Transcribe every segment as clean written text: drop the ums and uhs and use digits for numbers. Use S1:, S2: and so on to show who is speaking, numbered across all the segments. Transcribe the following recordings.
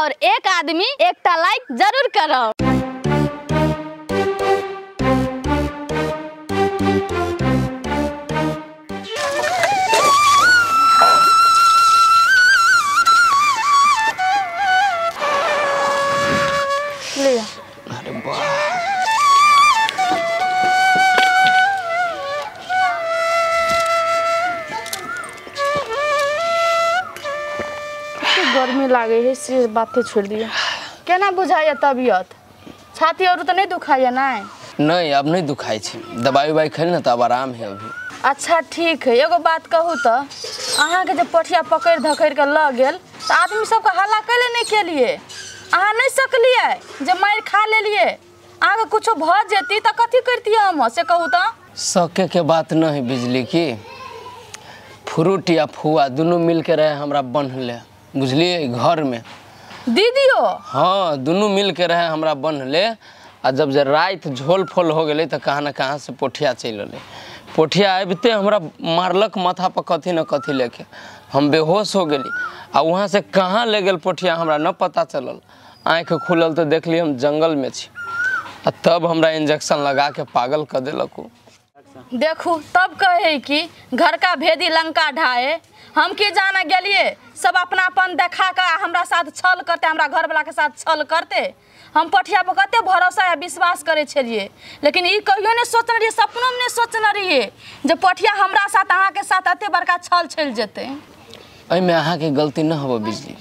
S1: और एक आदमी एकटा लाइक जरूर करब।
S2: अरे वाह,
S3: गर्मी लागे है से बातें छोड़ दिया। केना बुझाइए तबियत? छाती और तो नहीं दुखाइए? नहीं
S2: नहीं, अब नहीं दुखाई छे, दवाई उवाई खेल ना तो अब आराम है अभी।
S3: अच्छा ठीक है, एगो बात कहू तो अहाँ के जे पठिया पकड़ धकड़ के ल गेल तो आदमी सबके हल्ला कैले नहीं केलिए? अहाँ नहीं सकलिए जे मारि खा लेलिए? अहाँ के कुछो भ जेती तो कथी करतिए हम, से कहू तो?
S2: सके के बात नहीं बिजली की, फ्रूट या फुआ दोनों मिल के रहे हमरा बन्हले, बुझलिए घर में
S3: दीदियो।
S2: हाँ, दोनों मिल के रहे हमरा बन्हले। आ जब जे रात झोल फोल हो गए तो कहाँ न कहाँ से पोठिया चल अलै। पोठिया आबिते हमरा मारलक माथा पर कथी न कथी लेके, हम बेहोश हो गेली। आ वहाँ से कहाँ ले गेल पोठिया हमरा न पता चलल। आँखि खुलल तो देखली हम जंगल में छी, आ तब हमरा इंजेक्शन लगा के पागल कर देलक।
S3: देखू तब कहे कि घर का भेदी लंका ढाए। हम की जाना गेलिए, सब अपनापन देखा के हमरा साथ छल करते, हमरा घर वाला के साथ छल करते। हम पठिया पर कते भरोसा या विश्वास करे छलिए, लेकिन ई कहियो नहीं सोचने रहिए, सपनों में नहीं सोचने रहिए जे पठिया हमरा साथ अहाँ के साथ एते बड़का छल छल जेते।
S2: एहिमे अहाँ के गलती न होबो बिजली,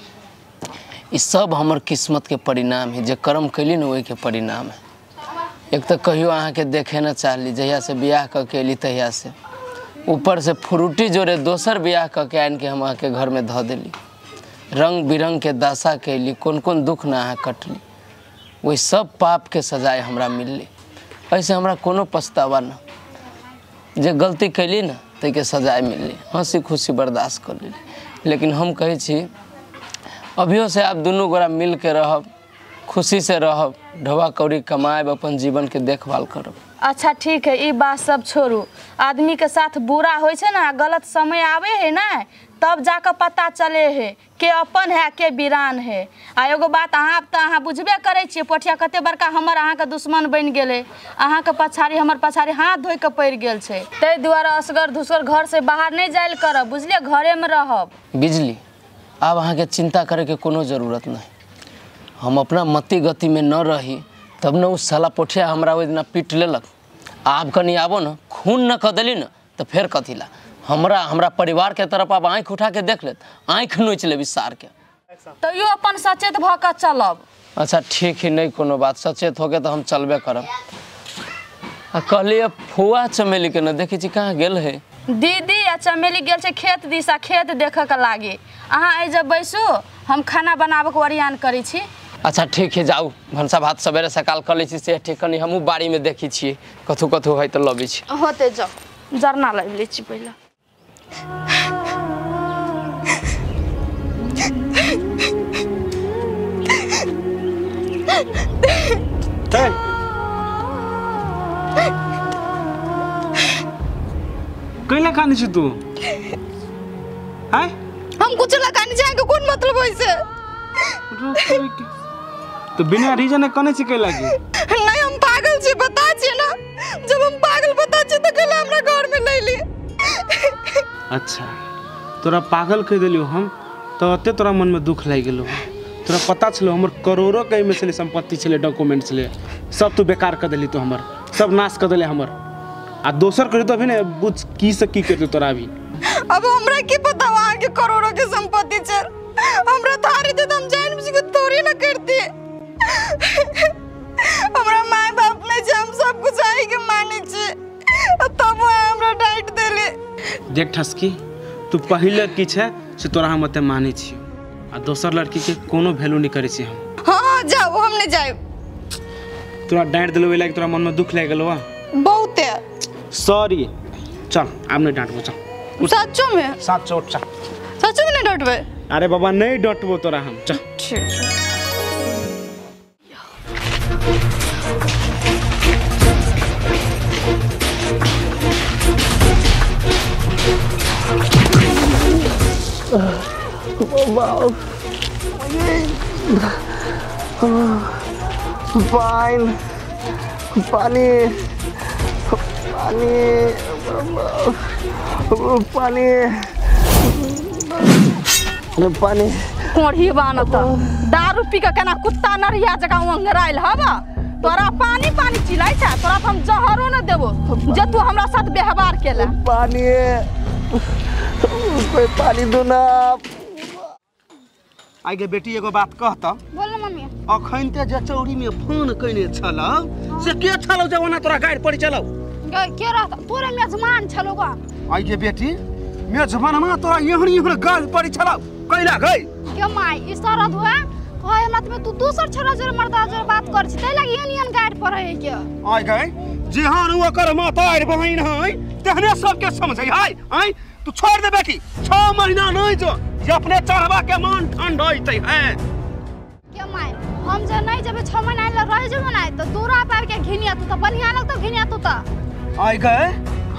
S2: ई सब हमर किस्मत के परिणाम है, जे कर्म कैली न ओहि के परिणाम है। एक तो कहियो अहाँ के देखे न चाहली, जहिया से बियाह कऽ के अयली तहिया से, ऊपर से फ्रूटी जोड़े दोसर बियाह कऽ के आनि के हम अहाँ के घर में धऽ देली। रंग बिरंग के दशा कैली, कोन कोन दुख न अहाँ कटली, वही सब पाप के सजाए हमरा मिलली। ऐसे हमरा कोनो पछतावा न, जे गलती कैली न ताहिके सजाए मिलली, हंसी खुशी बर्दाश्त कर लेली। लेकिन हम कहै छी अभियो से आप दुनू गोरा मिल के रहब, खुशी से रहब, ढोआ कौड़ी कमाएब, अपन जीवन के देखभाल करब।
S3: अच्छा ठीक है, ई बात सब छोड़ू। आदमी के साथ बुरा होइ छै ना, गलत समय आवे है ना, तब जाके पता चले है के अपन है के वीरान है। आ एगो बात अहाँ तो अहाँ बुझबे करै छियै, पोठिया कते बड़का हमर अहाँ के दुश्मन बनि गेलै, अहाँ के पछाड़ी हमर पछाड़ी हाथ धोइ के पड़ि गेल छै। ताहि दुआरे असगर धुसगर घर से बाहर नहीं जायल करब, बुझलिए? घरे में रहब।
S2: बिजली, आब अहाँ के चिंता करे के कोनो जरूरत नहीं। हम अपना मति गति में न रही तब न उस साला पोठिया हमरा ओहि दिना पीट लेलक। आब कनी आबो न, खून न कऽ देली न तो फेर कथी ला हमरा हमरा परिवार के तरफ आब आँखि उठा के देख लेत, आँखि नोचि लेबी सार के।
S3: तैयो अपन सचेत भऽ के चलब।
S2: अच्छा ठीक है, नहीं कोनो बात, सचेत होके तो हम चलबे करब। आ कहलिए फुआ चमेली के न देखै छी कहाँ गेल है?
S3: दीदी आ चमेली गेल छै खेत दिशा, खेत देखऽ के लागे। अहाँ एहि जे बैसू, हम खाना बनाबऽ के ओरियान करै छी।
S2: अच्छा ठीक है, जाउ भनसा भात सवेरे सकाल कर लै छी से ठीक। कनी हमहूँ बाड़ी में देखै छियै कथू कथू है तो लबै छी।
S3: होते जाउ, जरना लाबि लै छी पहिले।
S4: कैला कानै छी तू? आय
S5: हम कुछ ला कानै छी, अहाँके कोन मतलब होइ से?
S4: तो बिना रीजन कने छी कैला की?
S5: नहीं हम पागल छी, बता छी ना, जब हम पागल बता छी तो कैला हमरा घर में ले ली।
S4: अच्छा तोरा पागल कह देलियो हम तो अते तोरा मन में दुख लागि गेलो। तोरा पता छलो हमर करोड़ों के में छले संपत्ति छले, डॉक्यूमेंट छले, सब तू बेकार कर देली, तो हमर सब नाश कर देले हमर। आ दोसर कर तो अभी ने बुझ की से की करते तोरा अभी।
S5: अब हमरा की पता वहां के करोड़ों के संपत्ति छे, हमरा थारी दे हम जान बुझ के तोरी ना करती। हमरा माय बाप ने जे हम सब कुछ आई के माने छी, तब हमरा डांट देले।
S4: देख ठसकी, तू पहिले की छे से तोरा हम ओते माने छी, आ दोसर लड़की के कोनो वैल्यू नहीं करे छी हम।
S5: हां जाओ, हम नहीं जाए।
S4: तोरा डांट देलो ओइ लागी तोरा मन में दुख लागि गेलो
S5: बहुत।
S4: सॉरी, चल आब नहीं डांटबो, चल।
S5: सच्चो में?
S4: सच्चो, चल।
S5: सच्चो में नहीं डांटबे?
S4: अरे बाबा नहीं डांटबो तोरा हम, चल।
S5: ठीक।
S2: बाप।
S6: पानी पानी पानी पानी पानी।
S3: कोढ़ी बानत दारू पी के केना कुत्ता नरिया जकाँ ओंघरायल हब। तोरा पानी पानी चिल्लाई छ, तोरा हम जहरो न देबो जे तू हमरा साथ व्यवहार केला।
S6: पानी कोई पानी दो ना।
S4: आइ गे बेटी एगो बात कहत।
S1: बोल न मम्मी।
S4: अखन ते जे चौरी में फोन कइने छलौ से के छलौ जे ओना तोरा गाड़ि पड़ी चलौ?
S1: के रहत तोरे मेजमान छलौ ग।
S4: आइ गे बेटी मेजमानमा तोरा एहन एहन गाड़ि पड़ी छलौ कैला गई?
S1: के my ई सरद हुआ कहे मत में तू दोसर छोरा जोरे मर्दा जोरे बात कर छी तै लागि एहन एहन गाड़ि पड़े के।
S4: आइ गई जेहन ओकर मातार बहिन है तेहने सबके समझै है। आइ तू छोड़ दे बेटी, 6 महीना नहीं जो जे अपने चढ़वा के मन ठंड होइतै है।
S1: के my हम जे नहीं जेबे 6 महीना ल रह जेबो ना त दूरा पर के घिनिया तू त बढ़िया लगतो घिनिया तू त।
S4: आइ गए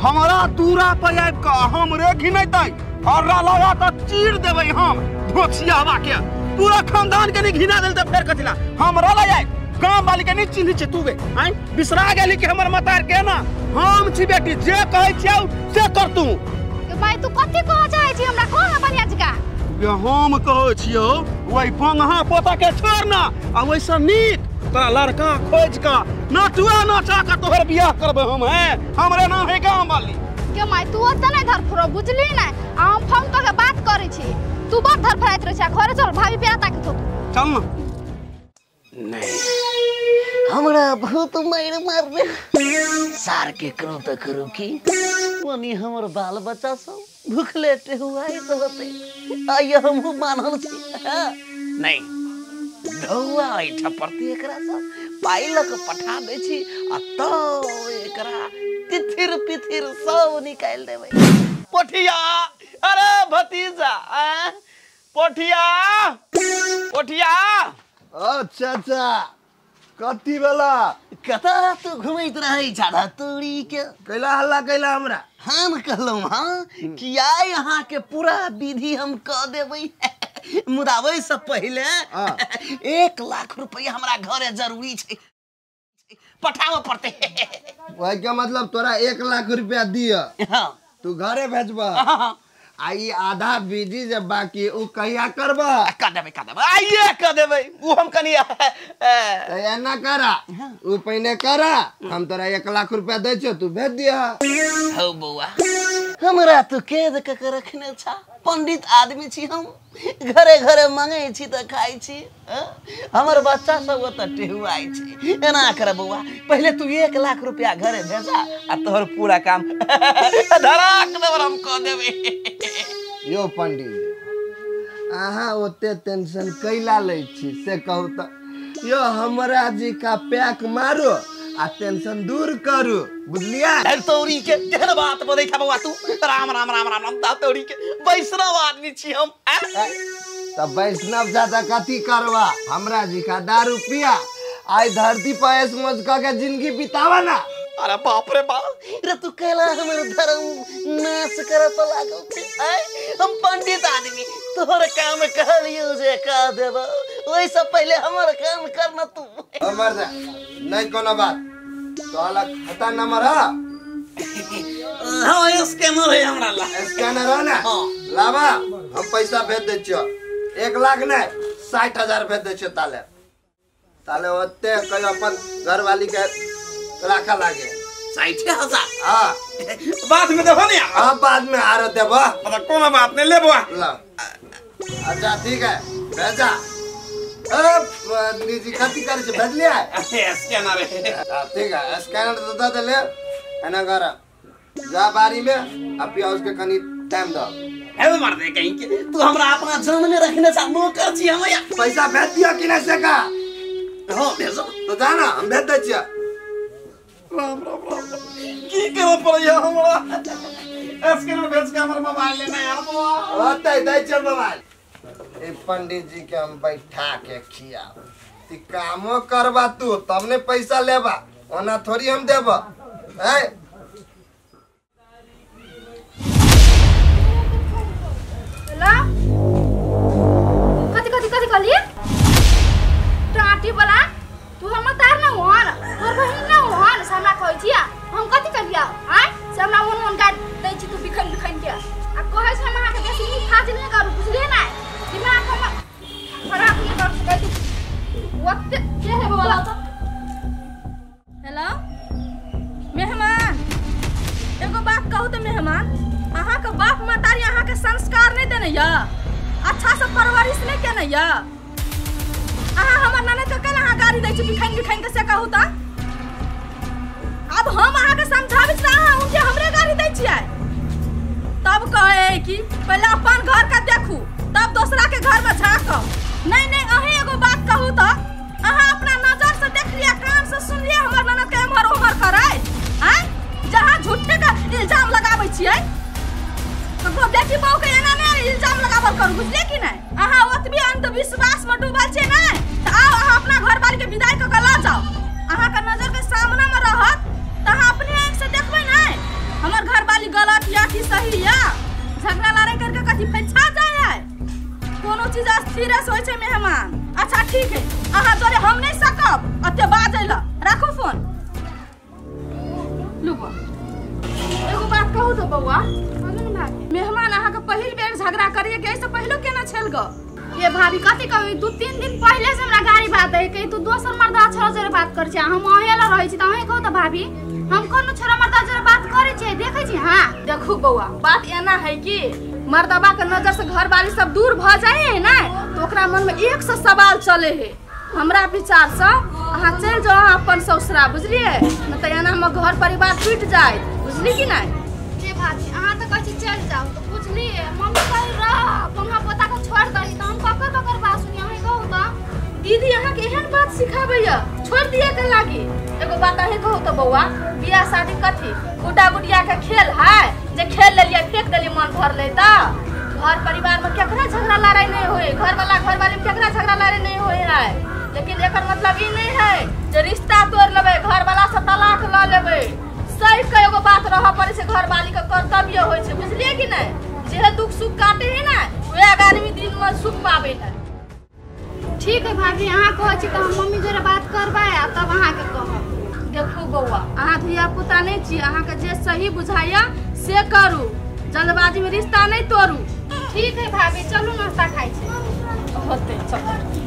S4: हमरा दूरा पर आबि के हमरे घिनैतै और लगा त चीर देबै हम धोखियावा के। पूरा खानदान के नहीं घिना देल त फेर कथिला हमरा ल आइ गांव वाली के नहीं चिन्है छै तू गे। आइ बिसरा गेली कि हमर मतार के ना हम छी बेटी, जे कहै छियौ से कर तू।
S1: के my तू कथि कह चाहै छी हमरा कह बढ़िया जका?
S4: हम कहै छियौ ओहि बंगहा पोता के छोड़ ना आ ओहिसँ नीक तोरा लड़का खोज के नटुआ नचा के तोहर बियाह करबै हम। हैं हमरे नाम है गांव वाली।
S1: के my तू ओते नहीं धरफुरो बुझली ना। आ हम फोन क के बात करै छी तू बड़ धरफराइत रहै छै। घरे चल भाभी प्यारा ताके थो
S4: चल ना।
S2: नहीं हमरा बहुत मार मारने सार के करू त करू की ओनी हमर बाल बच्चा सब भूखले टेहुआई तो होते। आइ हमहु मानल छी। नहीं ढौआ ऐठा पड़ती एकरा सब पाइ लऽ के पठा दै छी आ तब एकरा तिथिर पिथिर सब निकालि देबै।
S6: पोठिया अरे भतीजा पोठिया पोठिया। अच्छा अच्छा कथी वाला
S2: कतऽ तू घुमैत रहै छह तोरी के?
S6: कैला हल्ला कैला हमरा?
S2: हम कहलहुँ हाँ कि आइ अहाँके पूरा विधि हम कऽ देबै मुदा ओहिसँ पहिले 1 लाख रुपया हमरा घरे जरूरी छै, पठाबऽ पड़तै।
S6: ओहिके मतलब तोरा 1 लाख रुपया दिअ।
S2: हाँ।
S6: तू घरे भेजबह आ ई आधा विधि जे बाकी उ कहिया करबह?
S2: कऽ देबै कऽ देबै आइए कऽ देबै। उ हम कनि
S6: एना करा उ पहिने करा हम तोरा 1 लाख रुपया दै छियौ तू भेज दिह।
S2: हौ बौआ हमरा तू कैद कऽ के रखने छा, पंडित आदमी छी हम, घरे घरे मंगै छी तऽ खाइ छी। हमर बच्चा सब ओतऽ टेहुआइ छै। एना कर बौआ पहिले तू 1 लाख रुपया घरे भेजा आ तोहर पूरा काम धड़ाक देबर हम कऽ देबै।
S6: यो पंडित अहाँ ओते टेंशन कैला लै छी से कहू तऽ? यो हमरा जी का पैक मारो आ टेंशन दूर करू बुझलियै?
S2: तोरी के केहन बात बजै छा बौआ तू? राम राम राम राम राम दा तोरी के वैष्णव आदमी छी हम।
S6: तऽ वैष्णव ज्यादा कथी करबा? हमरा जी का दारू पिया आइ धरती पर ऐश मौज कऽ के जिंदगी बितावा ना।
S2: अरे बाप रे बाप रे तू कैला हमर धर्म नाश करऽ पर लागल छी? हम पंडित आदमी तोहर काम कहलियौ जे कऽ देबौ ओहिसँ पहिले हमर काम करना तू।
S6: हमर नहीं कोनो बात तोहरा खाता नंबर है?
S2: हाँ स्कैनर है हमरा ला।
S6: स्कैनर है ना?
S2: हाँ।
S6: लावा हम पैसा भेज दै छियौ। 1 लाख नहीं 60,000 भेज दै छियौ। ताले ताले ओते कहियो अपन घरवाली के राखा लागे।
S2: 60,000?
S6: हाँ
S4: बाद में देबो ने?
S6: हाँ बाद में आरो देबो।
S4: मतलब कोनो बात नहीं लेबो।
S6: ला अच्छा ठीक है भेजा। अरे निजी कथी करै छै भेजलियै?
S4: स्कैनर है।
S6: ठीक है स्कैनर तो दऽ देले। एना कर जा बारी में आ प्याज के कनी टाइम दऽ।
S2: हे मार दे कहीं के तू हमरा अपना जान में रखने छा नौकर छी हम।
S6: पैसा भेज दियो कि नहीं से का?
S2: हाँ भेजो
S6: तो जा ना हम भेज दै छियै।
S4: राम राम राम की करऽ पड़ैया हमरा? स्कैनर भेज के हमर मोबाइल लेना यार बौआ।
S6: ओतै दै छियै मोबाइल। ए पंडित जी के हम बैठा के खियाब। ती कामो करबा तू तब ने पैसा लेबा, ओना थोड़ी हम देबा। हैं
S1: हेलो कथी कथी कथी कहलिए?
S3: नहीं या अहाँ हमर ननद के कल अहाँ गाड़ी दै छी बिखैन बिखैन के से कहू त अब हम अहाँ के समझाबै छी अहाँ उनके हमरे गाड़ी दै छियै। तब कहे कि पहले अपन घर का देखू तब दोसरा के घर में झाँकब। नहीं नहीं अहीं एगो बात कहू त अहाँ अपना नजर से देख लिया कान से सुन लिया हमर ननद के एम्हर ओम्हर करै आँय जहाँ झूठे का इल्जाम लगाबै छियै ककरो बेटी बहू के एना नहि इल्जाम लगाबल करू बुझलियै कि नहि। अहाँ ओतबी अंधविश्वास में डूबल छियै नहि तऽ आउ अहाँ अपना घरवाली के विदाई कऽ के लऽ जाउ। अहाँ के नजर के सामने में रहत तऽ अहाँ अपने आँखि से देखबै नहि हमर घरवाली गलत या कि सही या झगड़ा लड़ाई करके कथी फैछा जाय है कोनो चीज अस्थिर से होइ छै मेहमान। अच्छा ठीक है अहाँ जोरे हम नहीं सकब अते बाजै ल राखू फोन। लू एगो बात कहू तो बौआ मेहमान अहाँ के पहिल बेर झगड़ा करिए के एहिसँ पहिलो केना छल ग?
S1: ये भाभी कथी कहू 2-3 दिन पहिले से हमरा गाड़ी बात है कि तू दोसर मर्दा छोरा जोरे बात करै छै हम अहें ल रहै छी त अहें कहू त भाभी हम कोनो छोरा मर्दा जोरे बात करै छै देखै छी। हां
S3: देखू बौआ बात एना है कि मर्दबा के नजर से घरवाली सब दूर भ जाए है ना तो ओकरा मन में 100 सवाल चले है। हमरा विचार से अहाँ चलि जाओ अहाँ अपन ससुरा बुझलियै न त एना हमर घर परिवार टूटि जाए बुझली कि नहीं।
S1: ये भाभी अहाँ त कहै छी चलि जाउ त बुझलियै मम्मी कहै रह पंगा पोता के छोड़ दही त हम ककर ककर बात सुनी अहाँ कहू त
S3: दीदी अहाँ के एहन बात सिखाबैया छोड़ दिए के लागी। एगो बात अहाँ कहू त बौआ बियाह शादी कथी गुड्डा गुडिया के खेल है जे खेल लेलियै फेंक देलियै मन भर ले त घर परिवार में केकरा झगड़ा लड़ाई नहीं होए घर वाला घरवाली में केकरा झगड़ा लड़ाई नहीं होए है। लेकिन एकर मतलब ई नहीं है जे रिश्ता तोड़ लेबै घर वाला से तलाक ल लेबै सही के एगो बात रह पड़े छै घरवाली के कर्तव्य होय छै बुझलियै कि नहीं। जे दुख सुख काटे है ना वह आदमी दिन में सुख पावे है।
S1: ठीक है भाभी अहाँ कहै छी त हम मम्मी जोरे बात करबै आ तब अहाँ के कहब।
S3: देखू बौआ अहाँ धिया पुता नहीं छी अहाँ के जे सही बुझाया से करू जल्दबाजी में रिश्ता नहीं तोड़ू।
S1: ठीक है भाभी चलू नाश्ता खाइ छी
S3: होते चल।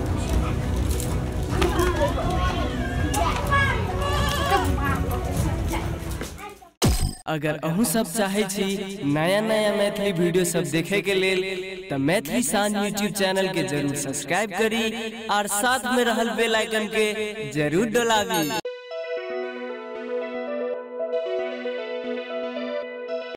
S7: अगर अहूँ सब चाहे छी नया नया मैथिली वीडियो सब देखे के लेल त मैथिली शान यूट्यूब चैनल के जरूर सब्सक्राइब करी और साथ में रहल बेल आइकन के जरूर दबावी।